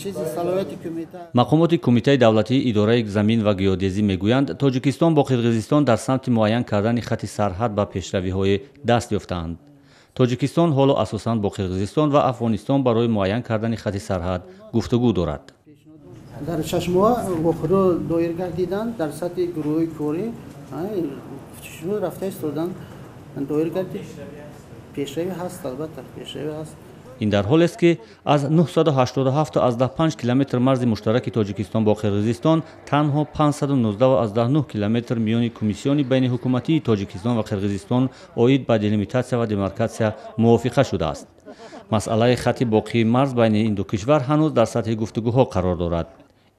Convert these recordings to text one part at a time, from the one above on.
Чизи салоҳияти кумита. Мақомоти Кумитаи давлатии идораи замин ва геодезӣ мегӯянд, Тоҷикистон бо Қирғизистон дар самти муайян кардани хати сарҳад ба пешравиҳое даст ёфтаанд. Тоҷикистон ҳоло асосан бо Қирғизистон ва Афғонистон барои муайян кардани хати сарҳад гуфтугӯ дорад. Дар 6 моҳ вохӯриҳо доир гардиданд дар сатҳи гурӯҳҳои корӣ, рафта истоданд, доир гардид. Пешравӣ ҳаст, албатта, пешравӣ ҳаст. Ин дар ҳолест, ки аз 987,5 километр марзи муштараки Тоҷикистон бо Қирғизистон танҳо 519,9 километр миёни Комиссиони байниҳукуматии Тоҷикистон ва Қирғизистон оид ба делимитатсия ва демаркатсия мувофиқа шудааст. Масъалаи хати боқии марз байни ин ду кишвар ҳанӯз дар сатҳи гуфтугӯҳо қарор дорад.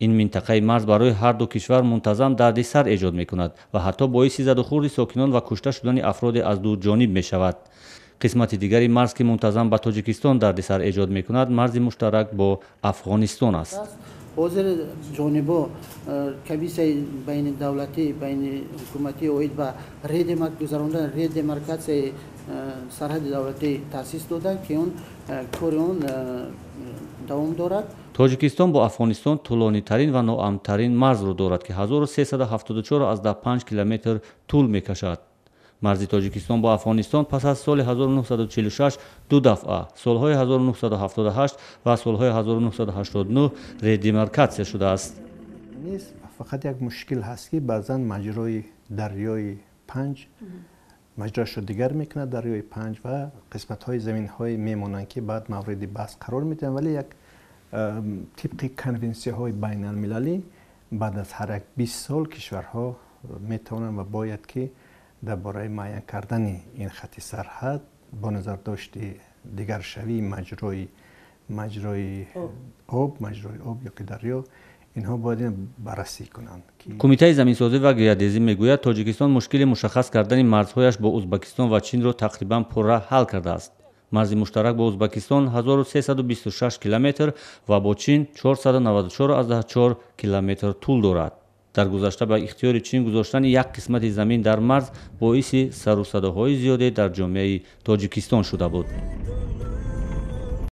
Ин минтақаи марз барои ҳар ду кишвар мунтазам дарди сар эҷод мекунад ва ҳатто боиси задухӯрди сокинон ва кушта шудани афроде аз ду ҷониб мешавад. Қисмати дигари марз, ки мунтазам ба Тоҷикистон дарди сар эҷод мекунад, марзи муштарак бо Афғонистон аст. Ҳозир ҷонибо комиссияи байнидавлатӣ, байниҳукуматӣ оид ба гузарондани редемаркатсияи сарҳади давлатӣ таъсис доданд, ки он кори он давом дорад. Тоҷикистон бо Афғонистон тӯлонитарин ва ноамнтарин марзро дорад, ки 1374,5 километр тӯл мекашад. Марзи Тоҷикистон бо Афғонистон пас аз соли 1946 ду дафъа, солҳои 1978 ва солҳои 1989, редемаркатсия шудааст. Нест, фақат як мушкил ҳаст, ки баъзан маҷрои дарёи Панҷ маҷроашро дигар мекунад, дарёи Панҷ, ва қисматҳои заминҳое мемонанд, ки баъд мавриди баҳс қарор медиҳанд. Вале як тибқи конвенсияҳои байналмилалӣ баъд аз ҳар як 20 сол кишварҳо метавонанд ва бояд ки дар бораи муайян кардани ин хати сарҳад бо назардошти дигаршавии маҷрои об ё ки дарё, инҳо бояд баррасӣ кунанд. Кумитаи заминсозӣ ва геодезӣ мегӯяд, Тоҷикистон мушкили мушаххас кардани марзҳояш бо Узбакистон ва Чинро тақрибан пурра ҳал кардааст. Марзи муштарак бо Узбакистон 1326 километр ва бо Чин 494,4 километр тӯл дорад. Дар гузашта ба ихтиёри Чин гузоштани як қисмати замин дар марз боиси сарусадоҳои зиёде дар ҷомеаи Тоҷикистон шуда буд.